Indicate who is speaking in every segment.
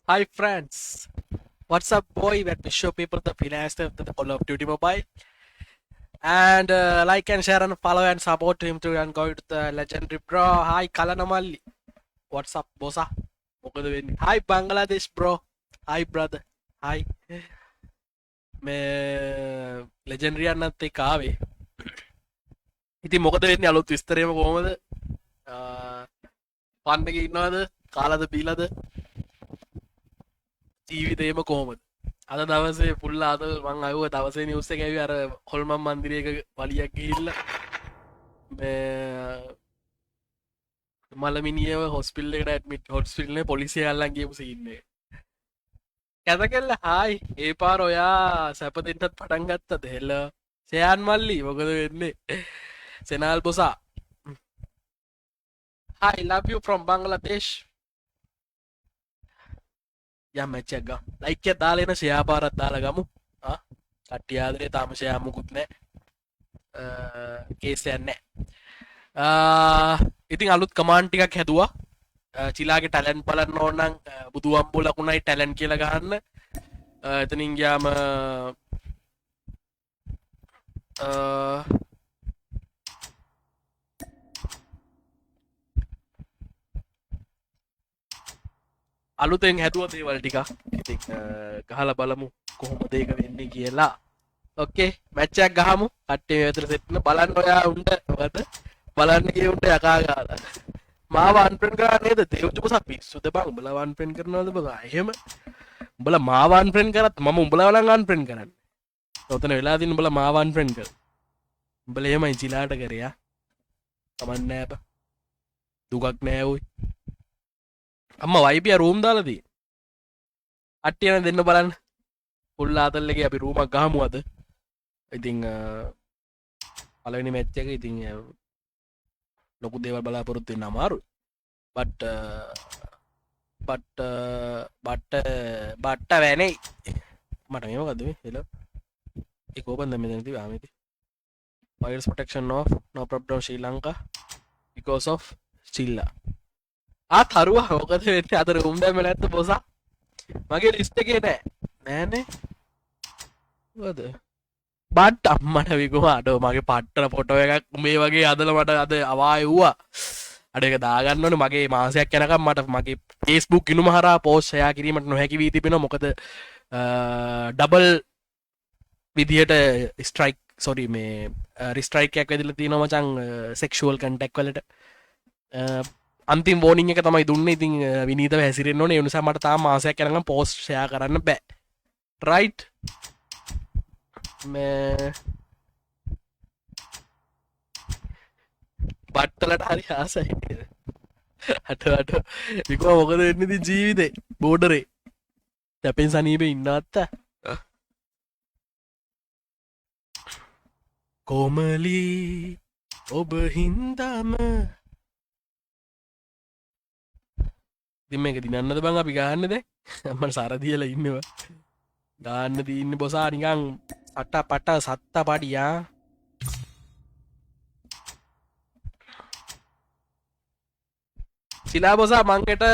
Speaker 1: Hi friends, what's up boy? Let me show people the finesse of the Call of Duty Mobile. And like and share and follow and support him too and go to the legendary bro. Hi Kalanamalli. What's up bossa? මොකද වෙන්නේ? Hi Bangladesh bro. Hi brother. Hi. මේ legendary අන්නත් එක්ක ආවේ. ඉතින් මොකද වෙන්නේ අලුත් විස්තරේම කොහමද? ෆන් එකේ ඉන්නවද? කාලාද බීලාද? ජීවිතේම කොහොමද? අද දවසේ පුල් අද මං ආවුව දවසේ නිවුස් එක ඇවි අර හොල්මන් මන්දිරයක වලියක් ගිහිල්ලා මේ මලමිනියව හොස්පිටල් එකට ඇඩ්මිට් හොස්පිටල් නේ පොලිසිය අල්ලන් ගියපු සීන් එක. කැතකෙල්ල හායි ඒ පාර ඔයා සැප දෙන්නත් පටන් ගත්තද? හෙලෝ සෙයාන් මල්ලි මොකද වෙන්නේ? සෙනාල් බොසා hi love you from Bangladesh. යම් මැච් එකක් ගමු. ලයික් එකක් දාලා එන ෂෙයා පාරක් දාලා ගමු. ආ කට්ටිය ආදරේ තාම ෂෙයා මුකුත් නෑ. කේස් එකක් නෑ. ඉතින් අලුත් කමාන්ඩ් ටිකක් හැදුවා. චිලාගේ ටැලන්ට් බලන්න ඕන නම් බුදුවම්බු ලකුණයි ටැලන්ට් කියලා ගහන්න. එතනින් ගියාම අලුතෙන් හැදුව දේවල් ටිකක්. ඉතින් ගහලා බලමු කොහොමද ඒක වෙන්නේ කියලා. ඕකේ මැච් එකක් ගහමු. කට්ටිය මේ විතර සෙට් වෙන බලන්න ඔයා උන්ට මොකද බලන්න ගියේ උන්ට යකා ගාලා. මාව අන්ෆ්‍රෙන්ඩ් කරා නේද? දේවජ පිස්සුද බං? උඹලා අන්ෆ්‍රෙන්ඩ් කරනවද බං? එහෙම උඹලා මාව අන්ෆ්‍රෙන්ඩ් කරත් මම උඹලව නම් අන්ෆ්‍රෙන්ඩ් කරන්නේ. ඔතන වෙලා තියෙන උඹලා මාව අන්ෆ්‍රෙන්ඩ් කර. උඹලා එහෙමයි චිලාට කරේ ආ. කමක් නෑ බං. දුකක් නෑ ඔයි. අම්මා වයිපියා රූම් දාලා තියෙන්නේ. කට්ටිය නම් දෙන්න බලන්න. ෆුල් ආතල් එකේ අපි රූමක් ගහමු අද. ඉතින් පළවෙනි මැච් එක ඉතින් ලොකු දේවල් බලාපොරොත්තු වෙන්න අමාරුයි. බට් බට් බට් බට්ට වැනේ. මට මේ මොකද්ද මේ? හෙලෝ. ඒක ඕපන් දැන් මෙතන තිබ්බා මේ ඉතින්. Virus protection off, no problem Sri Lanka because of Chilla. ආ තරුවා මොකද වෙන්නේ? අද රූම් දැම්මේ නැද්ද බොසා? මගේ ලිස්ට් එකේ නෑ. නෑනේ. මොකද? බට් අම්මට විකුම අඩෝ මගේ පට්ටන ෆොටෝ එකක් මේ වගේ අදලා මට අද අවා එව්වා. අඩෝ ඒක දාගන්න ඕනේ මගේ මාසයක් යනකම් මට මගේ Facebook ගිණුම හරහා පෝස්ට් ෂෙයා කිරීමට නොහැකි වී තිබෙනවා. මොකද ඩබල් විදියට ස්ට්‍රයික් සොරි මේ රිස්ට්‍රයික් එකක් වැදිලා තියෙනවා මචං සෙක්ෂුවල් කන්ටැක්ට් වලට. අන්තිම වෝනින් එක තමයි දුන්නේ. ඉතින් විනීතව හැසිරෙන්න ඕනේ. ඒ නිසා මට තාම මාසයක් යනකම් පෝස්ට් ෂෙයා කරන්න බෑ. රයිට් මේ බට්ටලට හරි ආසයි නේද? අට අට විකෝ මොකද වෙන්නේ ඉතින් ජීවිතේ බෝඩරේ තැපෙන් සනීපේ ඉන්නවත් කොමලී ඔබ හින්දාම ඉතින් මේක දිනන්නද බං අපි ගහන්නේ දැන් අම්මට සරදියලා ඉන්නවා ගාන්න තියන්නේ බොසා නිකන් අට පට සත්ත පඩියා සිලා බොසා මං හෙට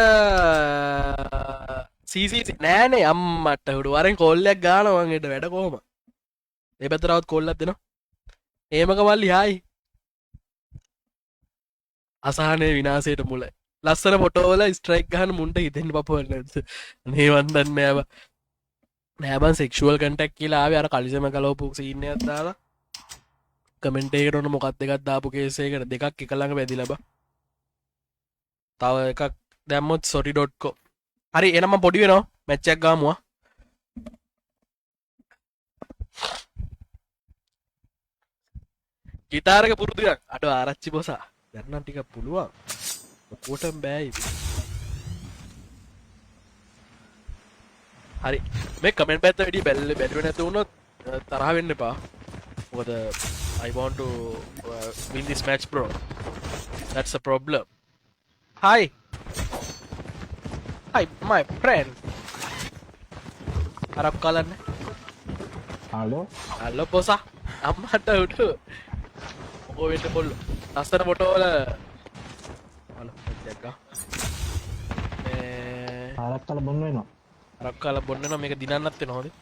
Speaker 1: CCC නෑනේ අම්මට හුඩු වරෙන් කෝල් එකක් ගානවා මං හෙට වැඩ කොහොම ඒ පැත්තට આવත් කෝල් එකක් දෙනවා හේමක මල්ලි හායි අසහනයේ විනාශයට මුලයි ලස්සන ෆොටෝ වල ස්ට්‍රයික් ගහන මුන්ට හිතෙන්න පපුවක් නැද්ද අනේ මන් දන්නේ නෑ බං නෑ බං සෙක්ෂුවල් කන්ටැක්ට් කියලා ආවේ අර කලිසම ගලවපු සීන් එකක් දාලා කමෙන්ට් එකකට ඔන්න මොකක්ද එකක් දාපු කේස් එකකට දෙකක් එක ළඟ වැදිලා බං තව එකක් දැම්මොත් sorry.com හරි එහෙනම් මම පොඩි වෙනවා මැච් එකක් ගහමු ආ ගිටාර් එක පුරුදු කරන් අඩෝ ආරච්චි බොසා දැන් නම් ටිකක් පුළුවන් ලොකුවටම බෑ ඉතින් හරි මේ කමෙන්ට් පැත්ත වැඩි බැලුවේ නැති වුණොත් තරහ වෙන්න එපා මොකද I want to win this match bro that's a problem hi hi my friend අරක් කලන්න
Speaker 2: හලෝ
Speaker 1: හලෝ බොසා අම්මට උඩු මොකෝ වෙන්නේ කොල්ලෝ ලස්සන ෆොටෝ වල හලෝ මැච් එකක් ගහ. මේ
Speaker 2: අරක් කල බොන්න වෙනවා.
Speaker 1: අරක් කාලා බොන්න නම් මේක දිනන්නත් වෙනවා හොඳේ.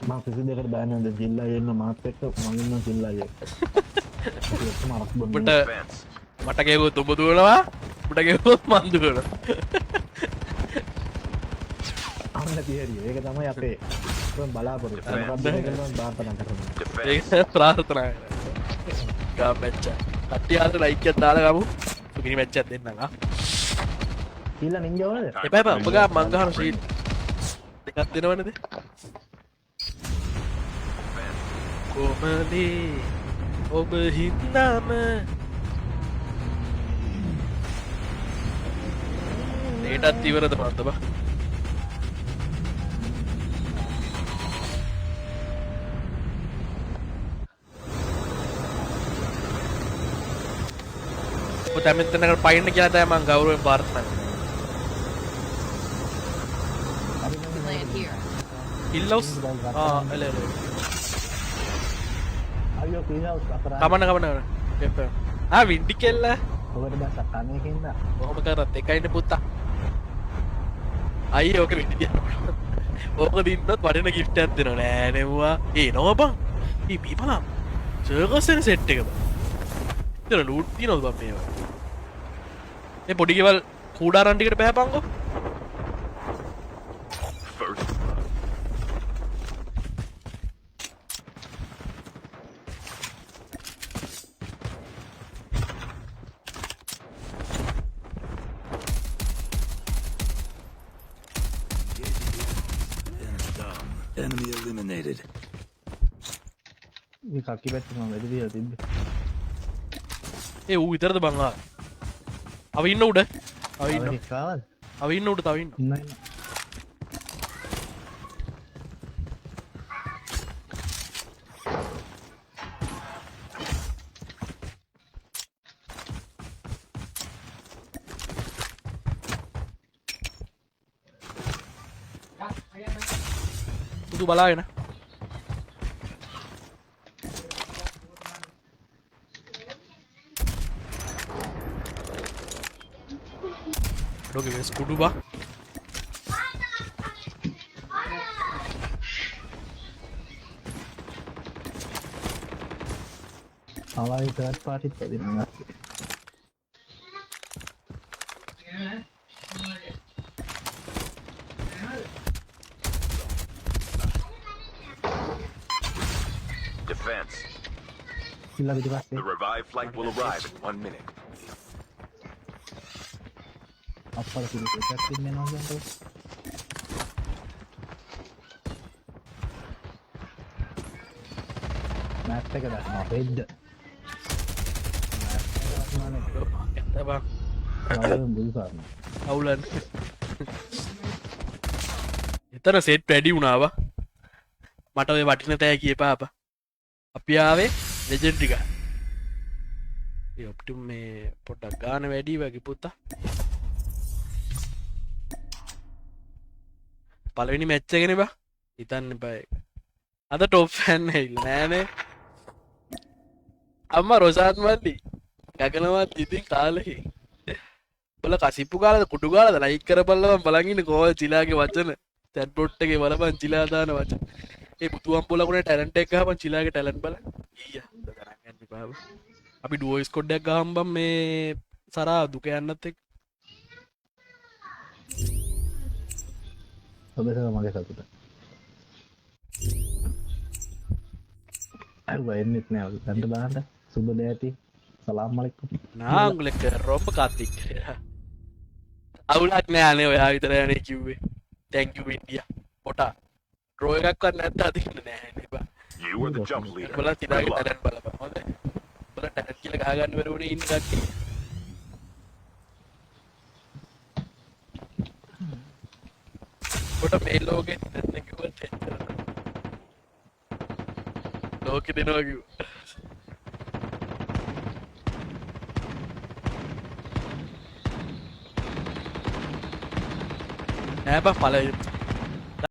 Speaker 2: මම කිසි දෙයකට බය නෑ දැන් ජිල්ලා එන්න මාත් එක්ක මං ඉන්නවා ජිල්ලා එක්ක. අපි ඔක්කොම අරක් බොන්න.
Speaker 1: උඹට මට ගැහුවොත් උඹ දුවනවා. උඹට ගැහුවොත් මං දුවනවා.
Speaker 2: අන්න තියරිය. ඒක තමයි අපේ බලාපොරොත්තු. මොකක්ද මේක මම ප්‍රාර්ථනා කරන්නේ.
Speaker 1: ඒක ප්‍රාර්ථනා කරනවා. ගා මැච් එක. කට්ටිය ආස ලයික් එකක් දාලා ගමු. සුපිරි මැච් එකක් දෙන්නම් ආ.
Speaker 2: කියලා නින්ජා ඕනද?
Speaker 1: එපා එපා උඹ ගා මං ගහන ෂීට් දෙකක් දෙනවනේද? කොමලේ ඔබ හින්දාම ඒටත් ඉවරද මන්ද බා? ඔබ තැමින් තැනකට පයින්න කියලා තමයි මං ගෞරවයෙන් ප්‍රාර්ථනා කරන්නේ. හිල් හවුස් ආ එල එල
Speaker 2: අයියෝ හිල් හවුස් අපරාධ.
Speaker 1: කමන්න කමන්න කමන්න. ආ වින්ඩි කෙල්ල.
Speaker 2: ඔබට බස් අකන්නේ කින්දා.
Speaker 1: කොහොම කරත් එකයිනේ පුතා. අයියෝ ඔක වින්ඩි තියන්න පුළුවන්. ඕක දින්නොත් වටින ගිෆ්ට් එකක් දෙනවා නෑ නෙවුවා. ඒ නෝ බං. ඒ මේ බලන්න. සර්කස් වෙන සෙට් එක බං. ඉතන ලූට් තියනවද බං මේවා? මේ පොඩි ගෙවල් කූඩාරන් ටිකට බෑපන්කෝ.
Speaker 3: Enemy eliminated.
Speaker 2: මේ කක්කි පැත්ත මම වැඩි තියලා තිබ්බේ.
Speaker 1: ඒ ඌ විතරද බං ආ? අව ඉන්න උඩ. අව ඉන්න. අව ඉන්න උඩ තව ඉන්න.
Speaker 2: ඉන්න ඉන්න.
Speaker 1: පුදු බලාගෙන. ඩොගේ වෙස් කුඩු බා.
Speaker 2: අවයි තර්ඩ් පාටිත් ඇදිනවා.
Speaker 4: Defense.
Speaker 2: ඉල්ලා පිටිපස්සේ.
Speaker 4: The revived flight will arrive in 1 minute.
Speaker 2: අප්පර කිරි එකක් ඉන්නවා කියන්නකෝ. මැප් එක දන්නවා රෙඩ්. මැප් එක දන්නවනේ.
Speaker 1: ඇත්ත බං.
Speaker 2: බුදු සරණයි.
Speaker 1: අවුලන්නේ. එතන සෙට් වැඩි වුණා බා. මට ඔය වටින තෑ කියපා බා. අපි ආවේ ලෙජන්ඩ් එක. ඒ ඔප්ටිම් මේ පොඩ්ඩක් ගාන වැඩි වගේ පුතා. පළවෙනි මැච් එකනේ බා. හිතන්න එපා ඒක. අද ටොප් ෆෑන් ඇවිල්ලා නෑනේ. අම්මා රොෂාන් මල්ලි ගගනවත් ඉතින් කාලේ. උඹලා කසිප්පු කාලද කුඩු කාලද ලයික් කරපල්ලා බං බලන් ඉන්නේ කොහොමද චිලාගේ වචන. චැට් බොට් එකේ බලපන් චිලා දාන වචන. ඒ බුදුහාමුදුරුවෝ ලකුණේ ටැලන්ට් එක ගහපන් චිලාගේ ටැලන්ට් බලන්න. ඊයා ගණන් ගන්න එපා බං. අපි ඩුවෝ ස්කොඩ් එකක් ගහමු බං මේ සරා දුක යන්නත් එක්ක.
Speaker 2: ඔබ සම මගේ සතුට. අරුවා එන්නෙත් නෑ ඔය ගන්න බලන්න. සුබ දෑති. සලාම් අලයිකුම්.
Speaker 1: නා உங்களுக்கு ரொம்ப කාර්තික්. අවුලක් නෑ අනේ ඔයා විතරයි අනේ කිව්වේ. Thank you India. පොටා. ඩ්‍රෝ එකක්වත් නැත්නම් අදින්න නෑ නේ බා.
Speaker 4: You are the jump leader.
Speaker 1: බලන්න
Speaker 4: Good
Speaker 1: තිනාගේ
Speaker 4: luck.
Speaker 1: Talent බලපන්. හොඳයි. බලන්න ටැලන්ට් කියලා ගහ ගන්න බැරි වුණේ ඉන්න කට්ටිය. පොට මේ ලෝකෙ දෙන්න කිව්වත් එච්චර. ලෝකෙ දෙනවා කිව්වා. නෑ බං